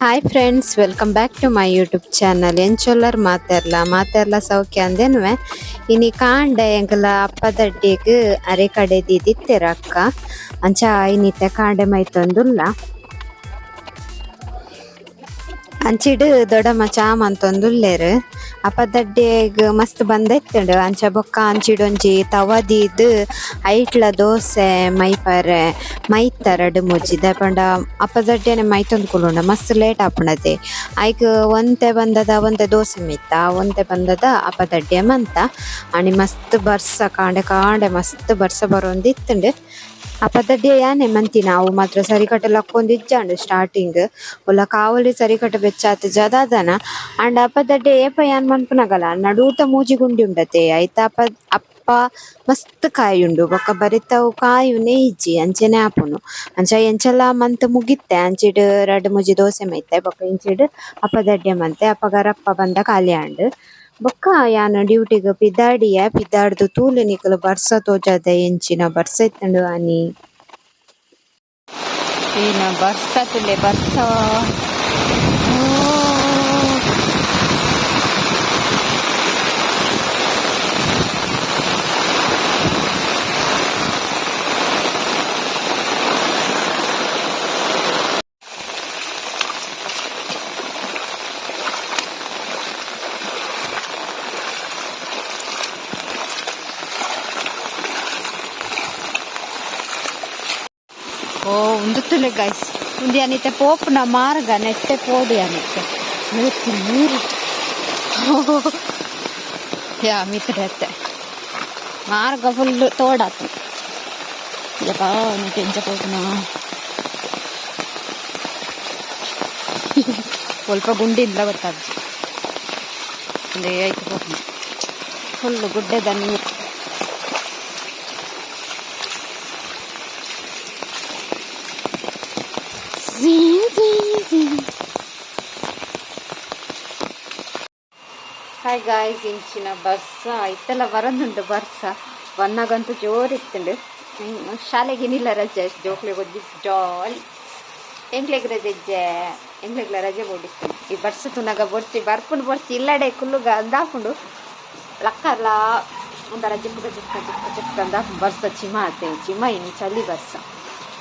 Hi friends, welcome back to my YouTube channel. ಎಂಚೊಲ್ಲರ್ ಮಾತೆರ್ಲ ಮಾತೆರ್ಲ ಸೌಖ್ಯ ಅಂದೇನುವೆ. ಇನಿ ಕಾಂಡೆ ಎಂಕಲ ಅಪ್ಪದಡ್ಡಿಗ್ ಅರೆ ಕಡೆ ದೀದಿತ್ತೆರ್ ಅಕ್ಕ. ಅಂಚ ಇನಿತ್ತೆ ಕಾಂಡೆ ಮೈತೊಂದುಲ್ಲ. ಅಂಚಿಡ್ ದೊಡಮ್ಮ ಚಾ ಮಂತೊಂದುಲ್ಲೆರ್. ಅಪ್ಪದಡ್ಡಿಗ್ ಮಸ್ತ್ ಬಂದೆತ್ತುಂಡು. ಅಂಚ ಬೊಕ್ಕ ಅಂಚಿಡ್ ಒಂಜಿ ತವ ದೀದ್ ಐಟ್ಲ ದೋಸೆ ಮೈಪರೆ ಮೈತ ರಡ್ಡ್ ಮೂಜಿ ದಾಯೆ ಪಂಡ ಅಪ್ಪದಡ್ಡೆನೆ ಮೈತೊಂದು ಕುಲ್ಲುಂಡ ಮಸ್ತ್ ಲೇಟ್ ಆಪುಂಡತೆ. ಐಕ್ ಒಂತೆ ಬಂದದ ಒಂತೆ ದೋಸೆ ಮೈತ ಒಂತೆ ಬಂದದ ಅಪ್ಪದಡ್ಡೆ ಮಂತ. ಆನಿ ಮಸ್ತ್ ಬರ್ಸ ಕಾಂಡೆ ಕಾಂಡೆ ಮಸ್ತ್ ಬರ್ಸ ಬರೊಂದಿತ್ತುಂಡು. ಅಪ್ಪದಡ್ಡೆ ಯಾನೆ ಮಂತಿನ ಅವು ಮಾತ್ರ ಸರಿಕಟ್ಟ್ ಲಕ್ಕೊಂದಿಜ್ಜಾಂಡ್ ಸ್ಟಾರ್ಟಿಂಗ್. ಒಲ್ಲ ಕಾವಲಿ ಸರಿಕಟ್ಟ್ ಬೆಚ್ಚಾತ್ ದಾದನ ಆಂಡ ಅಪ್ಪದಡ್ಡೆ ಏಪ ಯಾನ್ ಮನ್ಪುನಗಲ ನಡೂತ ಮೂಜಿ ಗುಂಡಿ ಉಂಡತೆ ಐತ ಅಪ್ಪ ಅಪ್ಪ ಮಸ್ತ್ ಕಾಯಿ ಉಂಡು ಬೊಕ್ಕ ಬರಿತವು ಕಾಯುನೆ ಇಜ್ಜಿ ಅಂಚನೆ ಆಪುಂಡು. ಅಂಚ ಎಂಚಲ ಮಂತ್ ಮುಗಿತ್ತೆ ಅಂಚಿಡ್ ರಡ್ಡ್ ಮೂಜಿ ದೋಸೆ ಮೈತೆ ಬೊಕ್ಕ ಇಂಚಿಡ್ ಅಪ್ಪದಡ್ಡೆ ಮಂತೆ ಅಪಗ ರಪ್ಪ ಬಂದ ಖಾಲಿ ಆಂಡ್. ಬೊಕ್ಕ ಯಾನ್ ಡ್ಯೂಟಿಗ್ ಪಿದಾಡಿಯೆ ಪಿದಾಡ್ದ್ ತೂಲೆ ನಿಕುಲು ಬರ್ಸ ತೋಜಾದೆ ಎಂಚಿನ ಬರ್ಸ ಇತ್ತುಂಡು ಆನಿ. ಈನ ಬರ್ಸ ತೂಲೆ ಬರ್ಸ. ಓ ಉಂದು ತೂಲೆ ಗೈಸ್ ಉಂದು ಯಾನಿತ್ತೆ ಪೋಪುನ ಮಾರ್ಗ ನೆಟ್ಟೆ ಪೋಡು ಯಾನಿತ್ತೆ ಮಿತ್ತ್ ನೀರು ಯಾ ಮಿತ್ತ್ ಎತ್ತೆ ಮಾರ್ಗ ಫುಲ್ ತೋಡಾತು ಯಪ್ಪಾ ನೆಟ್ ಎಂಚ ಪೋಪುನ ಸ್ವಲ್ಪ ಗುಂಡಿಂದ ಗೊತ್ತಾಗ್ತದೆ ಒಂದೇ ಐತೆ ಪೋಪುನ ಫುಲ್ ಗುಡ್ಡೆದ ನೀರು. ಹಾಯ್ ಗಾಯ್ಸ್, ಇಂಚಿನ ಬರ್ಸ ಇತ್ತೆಲ್ಲ ಬರೋದುಂಟು. ಬರ್ಸ ಬನ್ನಾಗಂತೂ ಜೋರಿತ್ತುಂಡು. ಶಾಲೆಗೆ ಏನಿಲ್ಲ ರಜೆ, ಜೋಕ್ಲೆಗ್ ಒಂಜಿ ಜಾಲಿ. ಎಂಕ್ಲೆಗ್ ರಜೆ ಇಜ್ಜೆ, ಎಂಕ್ಲೆಗ್ಲ ರಜೆ ಬೋಡಿತ್ತು. ಈ ಬರ್ಸ ತುನಗ ಬೊರ್ಚಿ ಬರ್ಪುಂಡು ಬೊರ್ಚಿ ಇಲ್ಲಡೆ ಕುಲ್ಲುಗ ಅಂದಾಪುಂಡು ಲಕ್ಕರ್ಲ ಒಂಥರ ಜಿಪ್ಪುಗ ಜಿಪ್ಪ ಜಿಪ್ಪ ಜಿಪ್ಪ ಅಂದಾಪುಂಡು. ಬರ್ಸ ಚಿಮ ಆತೆ ಚಿಮ ಇನಿ ಚಳಿ ಬರ್ಸ.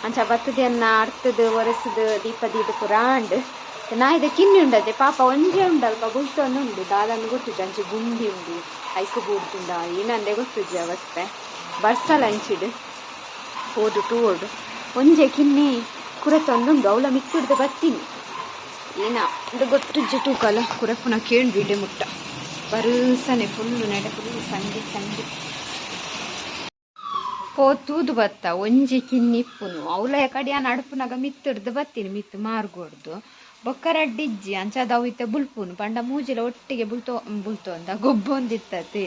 ಅಂಚ ಬತ್ತದೆನ್ನ ಅರ್ತದು ಒರೆಸುದು ದೀಪ ದೀದ್ ಪೂರ ಆಂಡ್. ನಾಯಿದ ಕಿನ್ನಿ ಉಂಡತೆ ಪಾಪ ಒಂಜೇ ಉಂಡಲ್ಪ ಬುಲ್ತೊಂದು ಉಂಡು ದಾದನ ಗೊತ್ತುಜ್ಜಿ. ಅಂಚೆ ಗುಂಡಿ ಉಂಡು ಐಕ್ ಬೂರ್ದುಂಡ ಏನಂದೆ ಗೊತ್ತುಜ್ಜಿ ಅವಸ್ಥೆ. ಬರ್ಸಲ ಅಂಚಿಡ್ ಪೋದು ತೂವೊಡು. ಒಂಜೆ ಕಿನ್ನಿ ಕುರೆತೊಂದುಂಡು ಅವಳ ಮಿತ್ತುಡ್ದು ಬತ್ತೀನಿ ಏನ ಉಂದು ಗೊತ್ತುಜ್ಜಿ. ತೂಕಲ ಕುರೆಪುನ ಕೇಂಡು ಇಡೆ ಮುಟ್ಟ ಬರುಸನೆ ಫುಲ್ಲು ನೆಡೆ ಫುಲ್ಲು ಸಂಡಿ ಸಂಡಿ ಪೋ ತೂದು ಬತ್ತ ಒಂಜಿ ಕಿನ್ನಿ ಇಪ್ಪುನು ಅವಳ ಕಡಿಯ ನಡುಪುನಗ ಮಿತ್ತುಡ್ದು ಬತ್ತೀನಿ ಮಿತ್ತು ಮಾರ್ಗೊಡ್ದು ಬೊಕ್ಕ ರಡ್ಡಿಜ್ಜಿ. ಅಂಚ ಅವು ಇತ್ತೆ ಬುಲ್ಪುನು ಪಂಡ ಮೂಜಿಲ ಒಟ್ಟಿಗೆ ಬುಲ್ತೋ ಬುಲ್ತೋ ಅಂದ ಗೊಬ್ಬೊಂದಿತ್ತತಿ.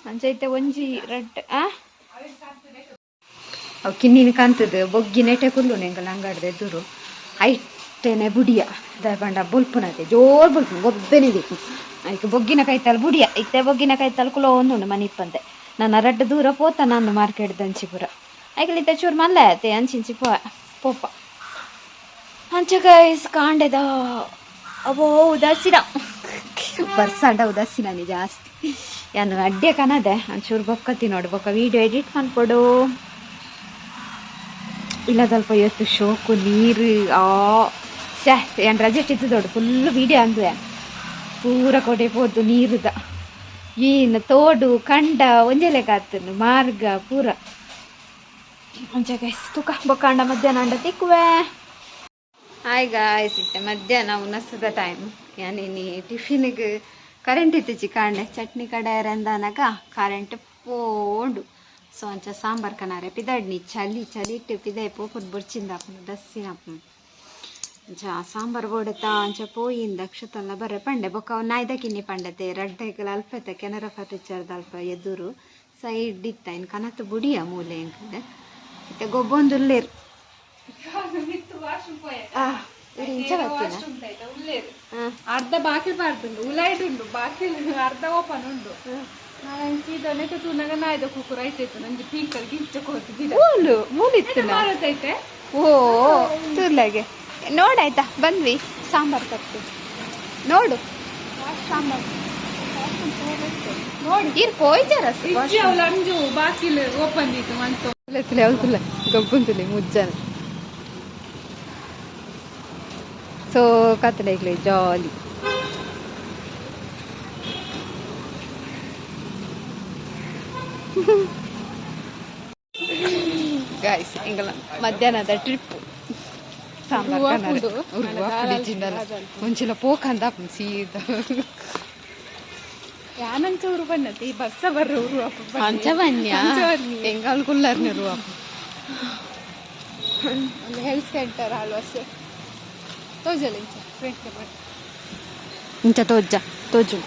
ಅಂಚ ಇತ್ತೆ ಒಂಜಿ ರಡ್ಡ್ ಆ ಅವು ಕಿನ್ನಿನ ಕಂತದು ಬೊಗ್ಗಿ ನೆಟೆ ಕುಲ್ಲುನು ಎಂಕಲ್ ಅಂಗಡ್ದ ಎದುರು ಐಟೆನೆ ಬುಡಿಯ ದಾಯೆ ಪಂಡ ಬುಲ್ಪುನತೆ ಜೋರು ಬುಲ್ಪುನು ಗೊಬ್ಬೆನೆ ದಿಕ್ಕು ಐಕ್ ಬೊಗ್ಗಿನ ಕೈತಲ್ ಬುಡಿಯ ಇತ್ತೆ ಬೊಗ್ಗಿನ ಕೈತಲ್ ಕುಲೋಂದುಂಡು ಮನಿಪ್ಪಂತೆ. ನನ್ನ ರಡ್ಡ್ ದೂರ ಪೋತ ನಾನು ಮಾರ್ಕೆಟ್ ದಂಚಿ ಪೂರ ಐಕಲ್ ಇತ್ತೆ ಚೂರು ಮಲ್ಲೆ ಆತೆ ಅಂಚಿಂಚಿ ಪೋ ಪೋಪ. ಅಂಚ ಗೈಸ್ ಕಾಂಡೆದ ಅವೋ ಉದಾಸೀನ ಬರ್ಸಾಂಡ ಉದಾಸೀನ ಜಾಸ್ತಿ. ಯಾನು ಅಡ್ಡೆ ಕನದೆ ಒಂಚೂರು ಬೊಕ್ಕತಿ ನೋಡು ಬೊಕ್ಕ ವೀಡಿಯೋ ಎಡಿಟ್ ಮನ್ಪೊಡು. ಇಲ್ಲದಲ್ಪ ಎಷ್ಟು ಶೋಕು ನೀರು ಆ ಶ್ಯಾ ಏನ್ ರಜೆ ಇತ್ತು ಫುಲ್ ವೀಡಿಯೋ ಅಂದುವೆ ಪೂರ ಕೊಡೆ ಪೋದು ನೀರುದ ಏನು ತೋಡು ಕಂಡ ಒಂಜೆ ಲೆಕ್ಕ ಆತುಂಡು ಮಾರ್ಗ ಪೂರ. ಅಂಚ ಗೈಸ್ ತುಕ ಬೊಕ್ಕ ಅಂಡ ಮಧ್ಯಾಹ್ನ ಅಂಡ ತಿಕ್ಕುವೆ. ಹಾಯ್ ಗಾಯ್ಸ್, ಇತ್ತೆ ಮಧ್ಯಾಹ್ನ ಉನಸದ ಟೈಮ್. ಯಾನಿನಿ ಟಿಫಿನ್ಗೆ ಕರೆಂಟ್ ಇತ್ತಿಜಿ ಕಾಂಡೆ ಚಟ್ನಿ ಕಡೆಯರಂದನಗ ಕರೆಂಟ್ ಪೋಂಡು. ಸೊ ಅಂಚ ಸಾಂಬಾರ್ ಕನಾರೆ ಪಿದಾಡ್ನಿ ಚಲಿ ಚಲಿ ಇಟ್ಟು ಪಿದಾಯ್ ಪೋಪುಡ್ ಬೊರ್ಚಿಂದ ಆಪುಂಡು ದಸ್ಸಿನ ಆಪುಂಡು. ಅಂಚ ಸಾಂಬಾರ್ ಬೋಡತ್ತ ಅಂಚ ಪೋಯಿಂದ ಅಕ್ಷತಲ್ಲ ಬರ್ರೆ ಪಂಡೆ ಬೊಕ್ಕ ಅವು ನಾಯ್ದ ಕಿನ್ನಿ ಪಂಡತೆ ರಡ್ಡೆಗಲ ಅಲ್ಪತೆ ಕೆನರಾ ಫರ್ನಿಚರ್ದ ಅಲ್ಪ ಎದುರು ಸೈಡ್ ಇತ್ತ ಇನ್ ಕನತ್ ಬುಡಿಯ ಮೂಲೆ ಎಂಕಲೆ ಇತ್ತೆ ಗೊಬ್ಬೊಂದುಲ್ಲೆರ್. ಇಂಚ ಬತ್ತಿನ ಅರ್ಧ ಬಾಕಿಲ್ ಪಾಡ್ದುಂಡು ಉಲೈಡ್ ಉಂಡು ಬಾಕಿಲ್ ಅರ್ಧ ಓಪನ್ ಉಂಡು. ನಾನು ಸೀದಾ ನೆಟ್ಟ ತೂನಗ ನಾಯ್ದ ಕುಕ್ಕುರ ಐತೈತು ನಂಜಿ ಪೀಕಲ್ ಗಿಂಚ ಕೊರ್ದು ಮೂಲು ಮೂಲು ಇತ್ತು ಮಾರತೈತೆ. ಓ ತೂರ್ಲಾಗೆ ನೋಡಾಯ್ತಾ ಬಂದ್ವಿ. ಸಾಂಬಾರ್ ತರ್ತು ನೋಡು. ಸಾಂಬಾರ್ ನೋಡಿ. ಇರ್ ಪೋಯ್ಜಾರ. ಇಜ್ಜಿ, ಅವಳು ಅಂಜು ಬಾಕಿಲ್ ಓಪನ್ ಇತ್ತು ಮಂತು. ಅವಳ್ತುಲ್ಲ ಗಬ್ಬುಂತುಲೆ ಮುಜ್ಜನ ಸೊ ಕತ್ತಲೆ ಜಾಲಿ. ಗಾಯ್ಸ್, ಎಂಗಲ ಮಧ್ಯಾಹ್ನದ ಟ್ರಿಪ್ ಸಾಂಬಾರ್. ಒಂಚಿಲ ಪೋಕಂದ ಸೀದಾ. ಯಾನಂಚೂರು ಬನ್ನತೆ ಈ ಬಸ್ಸ ಬರ್ರ ಊರು. ಅಂಚ ಬನ್ಯ. ಎಂಗಾಲ್ ಕುಲ್ಲರ್ನಿರು. ಒಂದು ಹೆಲ್ತ್ ಸೆಂಟರ್ ಆಲ್ವಾಸ್ ತೋಜಲ್ ಇಂಚ ಫ್ರೆಂಡ್ಸ್ ಬರ್. ಇಂಚ ತೋಜ್ಜ ತೋಜು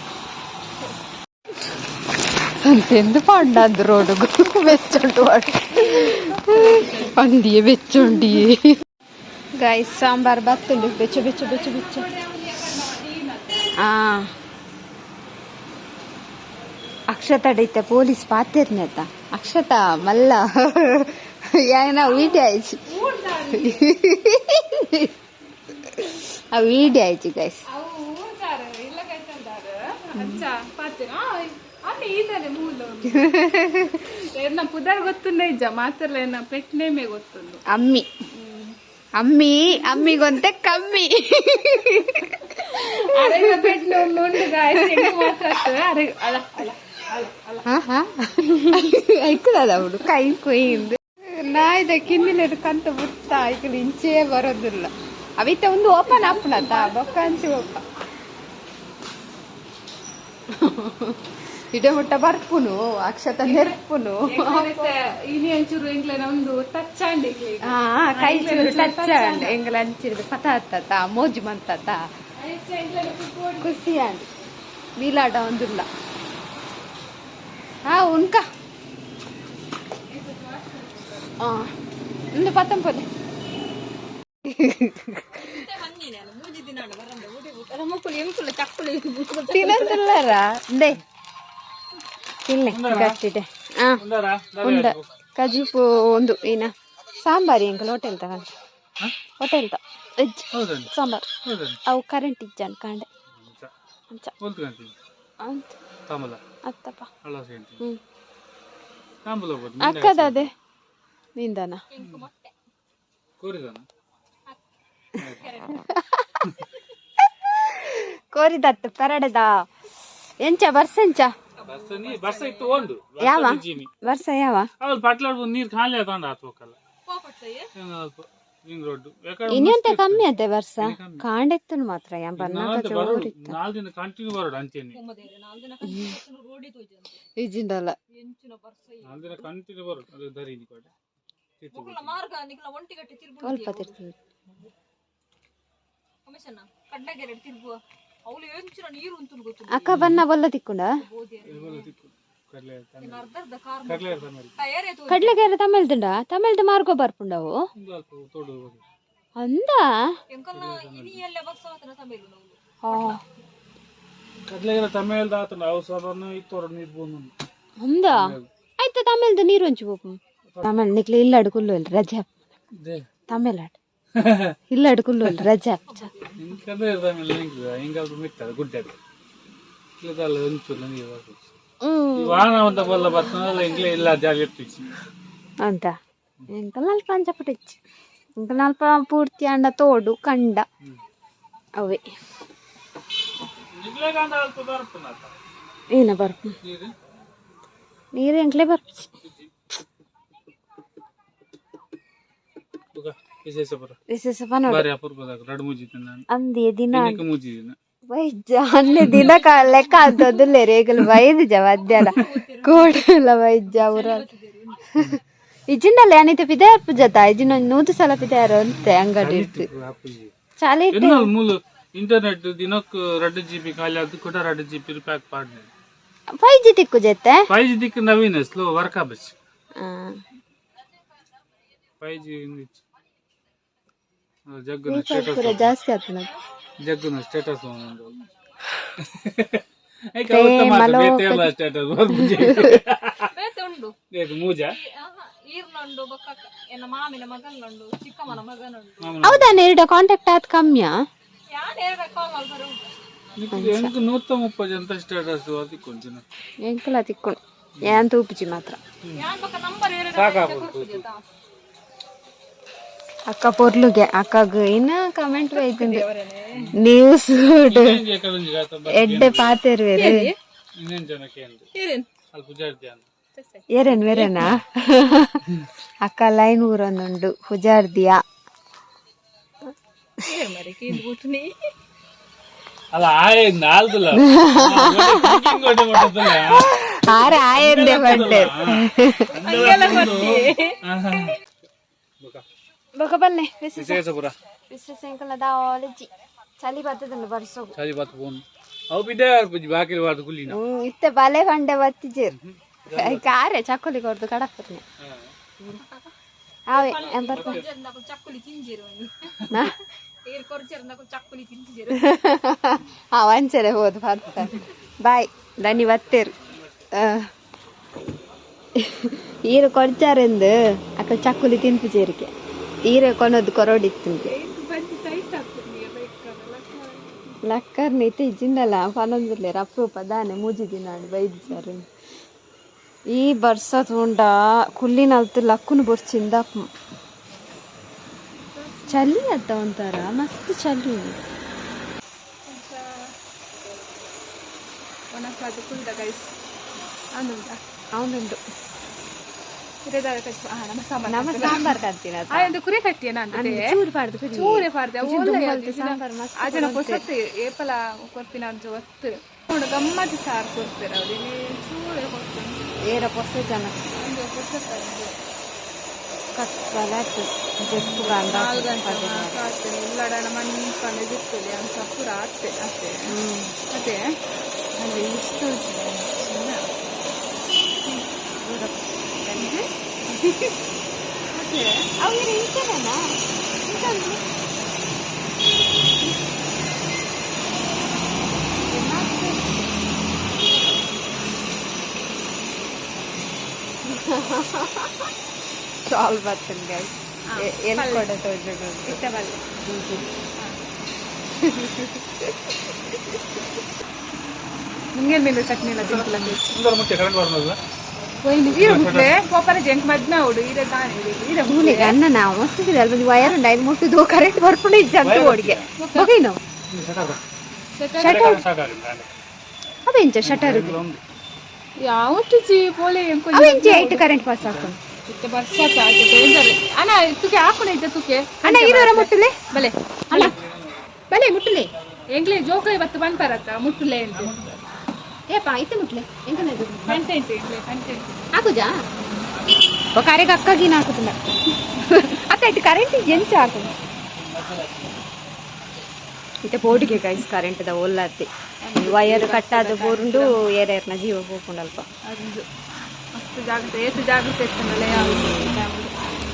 ಅಂತೆಂದು ಪಾಂಡಂದು ರೋಡುಗು ಬೆಚ್ಚುಂಟು ಪಂಡಿಯೆ ಬೆಚ್ಚುಂಡಿಯೆ. ಗಾಯ್ಸ್, ಸಾಂಬಾರ್ ಬತ್ತುಂಡು. ಬೆಚ್ಚ ಬೆಚ್ಚ ಬೆಚ್ಚ ಬೆಚ್ಚ. ಆ ಅಕ್ಷತ ಇತ್ತೆ ಪೊಲೀಸ್ ಪಾತಿರ್ನೆತ್ತ. ಅಕ್ಷತಾ ಮಲ್ಲ ಯಾನ ವೀಡಿಯೋ ಆಯ್ಚಿ. ಆ ವೀಡಿಯೋ ಆಯ್ಚಿ ಗೈಸ್. ಅವು ಊರ್ದಾರ ಇಲ್ಲ ಕೈತಲ್ದಾರ ಅಚ್ಚ ಪಾತಿರ ಅಮ್ಮ ಈದಲೆ ಮೂಲ ಎನ್ನ ಪುದರ್ ಗೊತ್ತುಂಡ ಇಜ್ಜ ಮಾತ್ರಲ್ಲ ಎನ್ನ ಪೆಟ್ ನೇಮೆ ಗೊತ್ತುಂಡು. ಅಮ್ಮಿ ಅಮ್ಮಿ ಅಮ್ಮಿಗೊಂತೆ ಕಮ್ಮಿ. ಅರೆ ಪೆಟ್ ನೇಮ್ ಉಂಡು ಗಾಯ್ಸ್, ಎಂಕ್ ಮಾತ್ರ ಅತ್ತ್. ಅರೆ ಅಲ ಅಲ ಅಲ ಅಲ. ಐಕುದ ಅವಳು ಕೈ ಕೊಯ್ಯಿಂದು ನಾಯ್ದ ಕಿನ್ನಿಲೆಡ್ ಕಂತ ಬುತ್ತ ಐಕುಲು ಇಂಚೇ ಬರೋದಿಲ್ಲ. ಅವಿತ ಒಂದು ಓಪನ್ ಆಪುಣತ ಬೊಕ್ಕ ಅಂಚಿ ಒಪ್ಪ ಇಡೆ ಮುಟ್ಟ ಬರ್ಪುನು ಅಕ್ಷತ ನೆರ್ಪುನು. ಇನಿ ಅಂಚೂರು ಎಂಕ್ಲೆನ ಒಂದು ಟಚ್ ಆಂಡ್ ಎಂಕ್ಲೆಗ್. ಆ ಕೈ ಚೂರು ಟಚ್ ಆಂಡ್ ಎಂಗಲ ಅಂಚಿರ್ದು ಪತ ಹತ್ತತ ಮೋಜು ಮಂತತ. ಐಚ ಎಂಕ್ಲೆನ ಕುಕ್ಕೋಡಿ. ಖುಷಿ ಆಂಡ್ ನೀಲಾಡ ಒಂದುಲ್ಲ. ಆ ಉನ್ಕ ಆ ಒಂದು ಪತ್ತಂಪೊಲೆ. ತಿನ್ನಂತಿಲ್ಲಾರ ಇಂದೆ ತಿನ್ನೆ ಗಟ್ಟಿದೆ. ಆ ಉಂಡ ಕಜಿಪು ಒಂದು ಏನ ಸಾಂಬಾರಿ ಎಂಕಲ್ ಹೋಟೆಲ್ ತಗೊಂಡು ಹೋಟೆಲ್ ತ ವೆಜ್ ಸಾಂಬಾರ್. ಅವು ಕರೆಂಟ್ ಇಜ್ಜಾನ್ ಕಾಂಡೆ ಅಂಚ ಅಂತ ಅತ್ತಪ್ಪ. ಹ್ಮ್ ಅಕ್ಕದದೆ ನಿಂದನ. ಕೋರಿದತ್ತು ಪೆರಡೆದ ಎಂಚ ಬರ್ಸೆಂಚ? ಯಾವ ವರ್ಷ ಯಾವ? ನೀರ್ ಖಾಲಿ ಆತಂಡ ಹಾಕ್ಬೇಕಲ್ಲ ರಿಂಗ್ ರೋಡ್. ಇನಿ ಕಮ್ಮಿ ಅದೇ ವರ್ಷ ಕಾಂಡೆತ್ತನು ಮಾತ್ರ ಯಾನ್ ಬನ್ನಾಕ ಜೋರಿತ್ತ. 4 ದಿನ ಕಂಟಿನ್ಯೂ ಬರೋಡು ಅಂಚೆನೆ. ಇಜಿಂಡಲ್ಲ. 4 ದಿನ ಕಂಟಿನ್ಯೂ ಬರೋಡು ಅದು ದರಿ ಕೊಡೆ. ಸ್ವಲ್ಪ ತಿರ್ತದೆ. ಅಕ್ಕ ಬನ್ನ ಬೊಲ್ಲ ತಿಕ್ಕುಂಡ. ಕಡಲೆ ಕಡಲೆ ಕಡ್ಲೆಗೆರೆ ತಮಿಳ್ದುಂಡ ತಮಿಳ್ದು ಮಾರ್ಗೋ ಬರ್ಪುಂಡವು. ಅಲ್ಪ ತೋಡು. ಅಂದ. ಕಡ್ಲೆಗೆಲ್ಲ ತಮಿಳ್ದ ಆತಂಡ ಅವು ಸಾಧಾರಣ ಇತ್ತೋಡ ನೀರು ಬಂದು. ಅಂದ ಆಯ್ತು ತಮಿಳ್ದು ನೀರು ಒಂಚು ಬೋಪು ತಮಿಳ್ ನಿಕ್ಲೆ ಇಲ್ಲಾಡು ಕುಲ್ಲು ರಜೆ. ತಮಿಳ್ನಾಡು ಇಲ್ಲಾಡು ಕುಲ್ಲು ರಜೆ. ಇಂಕಂದ್ರೆ ತಮಿಳ್ ಹಿಂಗಾದ್ರು ಮಿಕ್ಕದ ಗುಡ್ಡೆ ಇಲ್ಲದಲ್ಲ ಒಂಚೂರು ನೀರು ಬರ್ತದೆ. ಹ್ಮ್. ಈ ವಾಹನ ಅಂತ ಬಲ್ಲ ಬರ್ತದಲ್ಲ ಇಂಗ್ಲೇ ಇಲ್ಲ ಜಾಗ ಇರ್ತಿತ್ತು. ಅಂತ ಎಂಕಲ್ ಅಲ್ಪ ಅಂಚಪಟಿಚ್ಚಿ ಎಂಕಲ್ ಅಲ್ಪ ಪೂರ್ತಿ ಅಂಡ ತೋಡು ಕಂಡ ಅವೇ. ನಿಗ್ಲೆಗಂಡ ಅಲ್ಪ ಬರ್ಪುನತ. ಏನ ಬರ್ಪು? ನೀರು. ನೀರು ಎಂಕ್ಲೆ ಬರ್ಪುಚಿ. ಬುಗ ವಿಶೇಷ ಪುರ. ವಿಶೇಷ ಪನೋಡು. ಬಾರಿ ಅಪರೂಪದಾಗ ರಡು ಮುಜಿದ್ದೀನಿ ನಾನು. ಅಂದಿ ದಿನ. ದಿನಕ್ಕೆ ಮುಜಿದಿನ. ವೈದ್ಯ ಅನ್ನೆ ದಿನ ಲೆಕ್ಕ ಅಂತಂದಿಲ್ಲ ರೇಗಲ್ ವೈದ್ಯ ಮಧ್ಯಾಹ್ನ ಕೋಡಲ ವೈದ್ಯ ಅವರ ಇಜಿಂಡಲ್ಲ ಅನಿತ ಪಿದಾರ್ ಪೂಜಾತ ಇಜಿನ 100 ಸಲ ಪಿದಾರ ಅಂತೆ ಅಂಗಡಿ ಇರ್ತು ಚಾಲಿ. ಎನ್ನ ಮೂಲ ಇಂಟರ್ನೆಟ್ ದಿನಕ್ಕೆ 2 ಜಿಬಿ ಖಾಲಿ ಅದು ಕೂಡ 2 ಜಿಬಿ ಪ್ಯಾಕ್ ಪಾಡ್ನೆ. 5G ತಿಕ್ಕು ಜೊತೆ. 5ಜಿ ದಿಕ್ಕು ನವೀನ ಸ್ಲೋ ವರ್ಕ್ ಆಬಸ್. 5ಜಿ ಜಗ್ಗುನ ಸ್ಟೇಟಸ್. ಪೂರ ಜಾಸ್ತಿ ಆಗ್ತದೆ. ಜಗ್ಗುನ ಸ್ಟೇಟಸ್ ಒಂದೊಂದು ಸ್ಟೇಟಸ್ ಮೂಜ. ಹೌದಾ? ಎರಡು ಕಾಂಟ್ಯಾಕ್ಟ್ ಆತ್ ಕಮ್ಮಿಯಾ? ಎಂಕ್ 130 ಅಂತ ಸ್ಟೇಟಸ್ ಅದಕ್ಕೊಂಚಿನ. ಎಂಕಲ ತಿಕ್ಕೊಂಡು ಏನ್ ತೂಪುಜಿ ಮಾತ್ರ. ಸಾಕಾಗ್ಬೋದು. ಅಕ್ಕ ಪೊರ್ಲುಗೆ ಅಕ್ಕಗ್ ಇನ್ನ ಕಮೆಂಟ್ ಬೈತುಂಡು ನ್ಯೂಸ್ ಎಡ್ಡೆ ಪಾತೆರ್ವೇರು. ಇನ್ನೇನು ಜನಕ್ಕೆ ಅಂದು ಅಲ್ಲಿ ಪೂಜಾರ್ದಿ ಅಂತ. ಏರೇನ್ ಬೇರೆನಾ ಅಕ್ಕ ಲೈನ್ ಊರೊಂದುಂಡು ಹುಜಾರ್ದಿಯಾ. ಅಲ್ಲ, ಆಯ್ ನಾಲ್ದಲ್ಲ. ಆರೆ ಆಯಂದೆ ಬಂಡೆ. ಬೊಕ ಬಲ್ಲೆ. ವಿಶೇಷಪುರ. ವಿಶೇಷ ಎಂಕಲ್ನ ದಾವಲಜ್ಜಿ ಚಳಿ ಬರ್ತದಲ್ಲ ಬರ್ಸೋಗು. ಸರಿ, ಬಾತ್ ಫೋನ್ ಅವು ಬಿದ್ದೆ ಬಾಕಿ ಬಾರ್ದು ಕುಲ್ಲಿನ. ಇತ್ತೆ ಬಲೆ ಬಂಡೆ ಬತ್ತಿಜೇರು ಕಾರೆ ಚಕ್ಕುಲಿ ಕೊರ್ದು ಕಡಪರ್ನೆ ಆವೆ ಏನ್ ಬರ್ಪ. ನಾ? ಆ ಒಂಚರೆ ಹೋದ್ ಬರ್ತಾರೆ. ಬಾಯ್ ದನಿ ಬತ್ತೇರು. ಈರು ಕೊಡ್ಚಾರೆಂದು ಅಕ್ಕ ಚಕ್ಕುಲಿ ತಿನ್ಪು ಚೇರಿಕೆ ಈರೆ ಕೊನೊದ್ದು ಕೊರೊಡಿತ್ತು. ಲಕ್ಕರ್ನ ಇತ್ತೆ ಇಜ್ಜಿಂಡಲ ಪನೊಂದುಲ್ಲೆರ್ ಅಪರೂಪ ದಾನೆ ಮೂಜಿ ದಿನ ಆಂಡ್ ಬೈದ್ ಸರ್. ಈ ಬರ್ಸ ತೂಂಡ ಕುಲ್ಲಿನಲ್ತ್ ಲಕ್ಕುನು ಬೊರ್ಚಿಂದ. ಚಳಿ ಅತ್ತ ಒಂಥರ ಮಸ್ತ್ ಚಳಿ. ಒಣಸಾದ ಕುಲ್ದ ಗೈಸ್ ಆನುಂಡ. ಅವನುಂಡು. ಹಿರೇದಾರ ಕಚ್ ನಮ್ಮ ಸಾಂಬಾರ್. ನಮ್ಮ ಸಾಂಬಾರ್ ಕಟ್ತಿನ. ಆ ಒಂದು ಕುರಿ ಕಟ್ಟಿಯ ನಾನು. ಚೂರು ಪಾಡ್ದು. ಚೂರೆ ಪಾಡ್ದೆ. ಸಾಂಬಾರ್ ಮಸ್ತ್. ಆ ಜನ ಪೊಸತ್ತೆ ಏಪಲ ಕೊರ್ಪಿನ ಅಂಚ ಒತ್ತು ನೋಡು ಗಮ್ಮತ್ತು ಸಾರು ಕೊಡ್ತಾರೆ ಅವ್ರು. ಇಲ್ಲಿ ಚೂರೆ ಕೊಡ್ತಾರೆ. ಏರ ಪೊಸ ಜನ. ಒಂದು ಪೊಸತ್ತೆ ಒಂದು. ಕತ್ತಲೆ ಜಪ್ಪು ಗಂಡ. 4 ಗಂಟೆ ಆಗ್ತದೆ ಇಲ್ಲಡಣ ಮಣ್ಣು ಬಿತ್ತದೆ ಅಂತ ಪೂರ ಆಗ್ತದೆ ಅತ್ತೆ. ಅದೇ ಅಲ್ಲಿ ಇಷ್ಟು ಚಿನ್ನ. ಅದೇ. ಅವು ಇಂಚನೇನಾ? ಶಾಲ್ ಬರ್ತೇನೆ ಗೈಸ್. ಎಲ್ಲಿ ಕೊಡ ತೋಜುಡು. ಇಟ್ಟ ಬಲ್ಲೆ. ಮುಂಗೇಲ್ ಮೇಲೆ ಚಟ್ನಿ ಎಲ್ಲ ತಿಂತಲ್ಲ. ಸುಂದರ ಮುಖ್ಯ ಕರೆಂಟ್ ಬರ್ನಲ್ಲ. ಈರು ಮುಟ್ಲೆ ಪೋಪರ ಜಂಕ್ ಮದ್ನ ಉಡು ಈರೆ ದಾನೆ ಈರೆ. ಮೂಲೆಗೆ ಅನ್ನ ನಾವು ಮಸ್ತ್ ಇದೆ ಅಲ್ಲಿ ಒಂದು ವೈರ್ ಉಂಡು ಐದು ಮುಟ್ಟಿದ್ದು ಕರೆಂಟ್ ಬರ್ಪುಂಡು ಇಜ್ಜ ಅಂತ ಓಡಿಗೆ ಬೊಗೈನು. ಶಟರ್ ಸಾಕಾಗಿಲ್ಲ. ಅವೆಂಚ ಶಟರ್? ಯಾವ ಜಿ ಪೋಲೆ. ಅವೆಂಚ ಐಟ್ ಕರೆಂಟ್ ಪಾಸ್ ಹಾಕೊಂಡು. ಇತ್ತೆ ಬರ್ಸಾತ ಆಯ್ತು ಡೇಂಜರ್ ಅಣ್ಣ. ತುಕೆ ಹಾಕುಣ ಇದ್ದ ತುಕೆ. ಅಣ್ಣ ಇರೋರ ಮುಟ್ಟಲೆ. ಬಲೆ. ಅಣ್ಣ ಬಲೆ ಮುಟ್ಟಲೆ. ಎಂಗ್ಲೆ ಜೋಕ್ಲೆ ಬತ್ತು ಬಂತಾರತ್ತ ಮುಟ್ಟುಲೆ ಅಂತ. ಏಪ ಐತೆ ಮುಟ್ಲೆ ಎಂಕನ. Content ಎಂಗ್ಲೆ content. ಹಾಕುಜಾ ಕರೆಗೆ ಅಕ್ಕಾಗಿನ ಹಾಕುದಿಲ್ಲ ಅಕ್ಕ. ಇಟ್ಟು ಕರೆಂಟ್ ಎಂಚ ಹಾಕುದು ಇತ್ತೆ ಬೋರ್ಡ್ಗೆ ಗೈಸ್. ಕರೆಂಟ್ the ಒಲ್ಲತ್ತಿ wire ಕಟ್ಟಾದ ಬೋರುಂಡು ಏರೇರ್ನ ಜೀವ ಪೋಪುಂಡಲ್ಪ. ಅದು ಮಸ್ತ್ ಜಾಗ್ರತೆ ಏತು ಜಾಗ್ರತೆ ಇತ್ತಂದಲ್ಲ ಯಾವ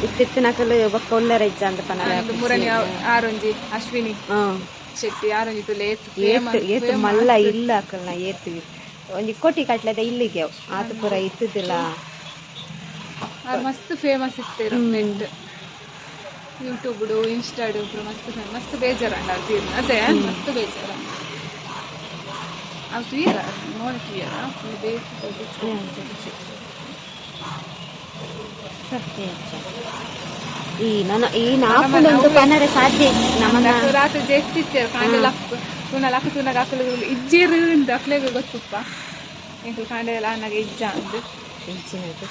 ಇತ್ತಿತ್ತಿನಕಲು ಬೊಕ್ಕ ಒಲ್ಲೆರ ಇಜ್ಜ ಅಂತ ಪನರೆ. ಮೂರನೇ ಆರೊಂಜಿ ಅಶ್ವಿನಿ ಹ್ಮ್. ಶೆಟ್ಟಿ ಆರೊಂಜಿ ತುಲೆ ಏತು. ಏತು ಏತು ಮಲ್ಲ ಇಲ್ಲ ಅಕಲ್ನ ಏತು ಒಂಜಿ ಕೋಟಿ ಕಟ್ಲೆದ ಇಲ್ಲಿಗೆ ಅವು ಆತು ಪೂರ ಇತ್ತುದಿಲ್ಲ. ಆರ್ ಮಸ್ತ್ ಫೇಮಸ್ ಇತ್ತೇರು ನೆಟ್ ಯೂಟ್ಯೂಬ್ ಇನ್ಸ್ಟಾಡು ಪೂರ ಮಸ್ತ್ famous. ಮಸ್ತ್ ಬೇಜಾರಂಡ ಅದು ತೀರ್ನ ಅದೇ ಮಸ್ತ್ ಬೇಜಾರ ಅವು ತೂಯರ ನೋಡಿ ತೂಯರ ಫುಲ್ ಬೇಕು. ಈ ನನ್ನ ಈ ನಾಪುಂಡೊಂದು ಪನರೆ ಸಾಧ್ಯ ಇಜ್ಜಿ ನಮನ. ರಾತ್ರಿ ಜೆತ್ತಿತ್ತೇರು ಕಾಂಡೆ ಲಕ್ಕು ತೂನ ಲಕ್ಕು ತೂನಾಗ ಅಕ್ಲು ಇಜ್ಜೇರು ಇಂದ ಅಕ್ಲೆಗ್ ಗೊತ್ತುಪ್ಪ ಎಂಕುಲು ಕಾಂಡೆ ಎಲ್ಲ ಆನಾಗ ಇಜ್ಜ ಅಂದ್. ಇಂಚಿನದು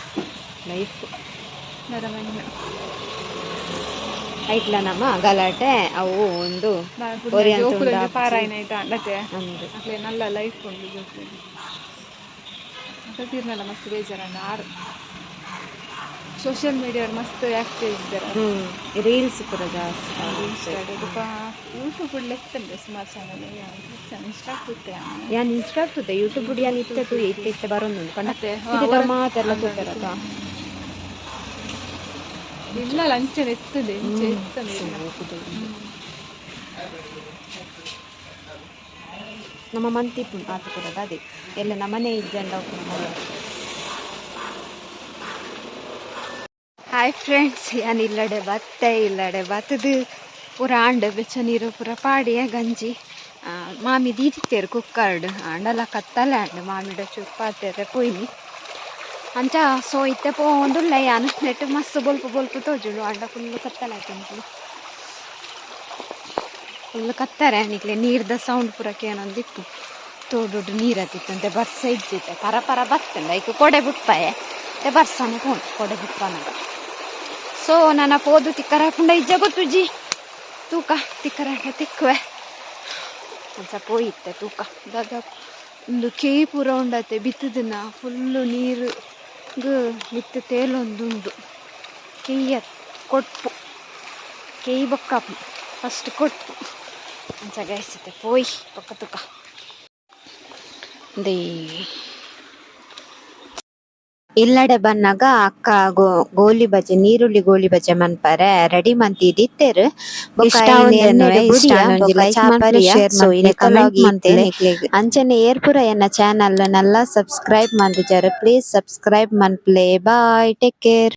ಲೈಫ್. ನರಮನ್ನ. ಐಟ್ಲ ನಮ್ಮ ಗಲಾಟೆ ಅವು ಒಂದು ಒರಿ ಅಂತ ಜೋಕುಲು ಉಂಡು. ಪಾರಾಯಣ ಆಯ್ತಾ ಅತ್ತೆ. ಅಂದು. ಅಕ್ಲೆ ನಲ್ಲ ಲೈಫ್ ಉಂಡು ಜೋಕುಲು ಅಕ್ಕ ತೀರ್ನಲ್ಲ ಮಸ್ತ್ ಬೇಜಾರಣ್ಣ. ಆರ್ ಸೋಷಿಯಲ್ ಮೀಡಿಯಾ ಮಸ್ತ್ ಆಕ್ಟಿವ್ ಇದ್ದಾರೆ. ಹ್ಮ್, ರೀಲ್ಸ್ ಪೂರ ಜಾಸ್ತಿ. ಬೊಕ ಯೂಟ್ಯೂಬ್ ಲೆಕ್ಕಂದೆ ಸುಮಾರು ಚಾನಲ್ ಇನ್ಸ್ಟಾ ಕೂತೆ. ಯಾನ್ ಇನ್ಸ್ಟಾ ತೂತೆ, ಯೂಟ್ಯೂಬ್ ಯಾನ್ ಇತ್ತೆ ತೂ ಇತ್ತೆ ಇತ್ತೆ ಬರೊಂದುಂಡು ಪಂಡ. ಮತ್ತೆ ಇತ್ತೆ ಮಾತೆಲ್ಲ ತೂಪೆರತ. ಇಲ್ಲ ಲಂಚನ ಎತ್ತುದೆ ಇಂಚ ಎತ್ತನೆ ಇಲ್ಲ. ನಮ್ಮ ಮಂತಿಪ್ಪು ಆತ ಪೂರ ಅದೇ ಎಲ್ಲ ನಮ್ಮನೆ ಇಜ್ಜಂಡ. ಹಾಯ್ ಫ್ರೆಂಡ್ಸ್, ಯಾನ್ ಇಲ್ಲಡೆ ಬತ್ತೆ ಇಲ್ಲಡೆ ಬತ್ತದು. ಪೂರ ಆಂಡ್ ಬೆಚ್ಚ ನೀರು ಪೂರ ಪಾಡಿಯ ಗಂಜಿ. ಮಾಮಿ ದೀದಿತ್ತೇರು ಕುಕ್ಕರ್ಡ್ ಆಂಡಲ ಕತ್ತಲೆ ಆಂಡ್ ಮಾಮಿಡ ಚೂರು ಪಾತೆರೆ ಪೋಯಿನಿ. ಅಂಚ ಸೊ ಇತ್ತೆ ಪೋವೊಂದುಲ್ಲೆ ಯಾನ್. ನೆಟ್ ಮಸ್ತ್ ಬೊಲ್ಪು ಬೊಲ್ಪು ತೋಜುಂಡು ಆಂಡ ಫುಲ್ ಕತ್ತಲೆ ಆತುಂಡು. ಫುಲ್ ಕತ್ತರೆ ನಿಕ್ಲೆ ನೀರ್ದ ಸೌಂಡ್ ಪೂರ ಕೇನೊಂದಿಪ್ಪು. ತೋಡುಡು ನೀರ್ ಅತಿತ್ತಂತೆ ಬರ್ಸ ಇಜ್ಜಿತ್ತೆ ಪರ ಪರ ಬತ್ತುಂಡ ಐಕ್ ಕೊಡೆ ಬುಡ್ಪಾಯೆ ಇತ್ತೆ ಬರ್ಸನೆ ಪೋಂಡು ಕೊಡೆ ಬುಡ್ಪನಗ. ಸೊ ನನ ಪೋದು ತಿಕ್ಕರೆ ಆಪುಂಡ ಇಜ್ಜ ಗೊತ್ತುಜಿ. ತೂಕ ತಿಕ್ಕರೆ ತಿಕ್ಕುವೆ. ಅಂಚ ಪೋಯಿತ್ತೆ ತೂಕ ದಾದ ಉಂದು ಕೆಯಿ ಪೂರ ಉಂಡತೆ ಬಿತ್ತುದಿನ ಫುಲ್ಲು ನೀರು ಮಿತ್ತ್ ತೇಲೊಂದುಂಡು. ಕೆಯ್ಯ ಕೊಟ್ಪು ಕೆಯಿ ಬೊಕ್ಕ ಫಸ್ಟ್ ಕೊಟ್ಪು. ಅಂಚ ಗೈಸ್ ಇತ್ತೆ ಪೋಯಿ ಬೊಕ್ಕ ತೂಕ. They ಇಲ್ಲಡೆ ಬನ್ನಗ ಅಕ್ಕ ಗೋಲಿ ಬಜೆ ನೀರುಳ್ಳಿ ಗೋಲಿ ಬಜೆ ಮನ್ಪರೆ ರೆಡಿ ಮಂತಿದಿತ್ತೆರ್. ಬೊಕ್ಕ ಇಷ್ಟ ಐನ್ ಆವಂದೆ ಎಣ್ಣೆಡ್ ಇಷ್ಟ ಬುಡಿಯ ಆಂಡ ಒಂಜಿ ಬೊಕ್ಕ ಲೈಕ್ ಚಾ ಮನ್ಪುಲೆ ಪರಿಯ. ಶೇರ್ ಸೊ ಮನ್ಪುಲೆ ಇನಿ ಕಮೆಂಟ್ ಇತ್ತೆ ಮನ್ಪುಲೆ. ಅಂಚನೆ ಏರ್ ಪೂರ ಎನ್ನ ಚಾನೆಲ್ ನೆಲ್ಲ ಸಬ್ಸ್ಕ್ರೈಬ್ ಮಂತಿಜರ್ ಪ್ಲೀಸ್ ಸಬ್ಸ್ಕ್ರೈಬ್ ಮನ್ಪುಲೆ. Bye, take care.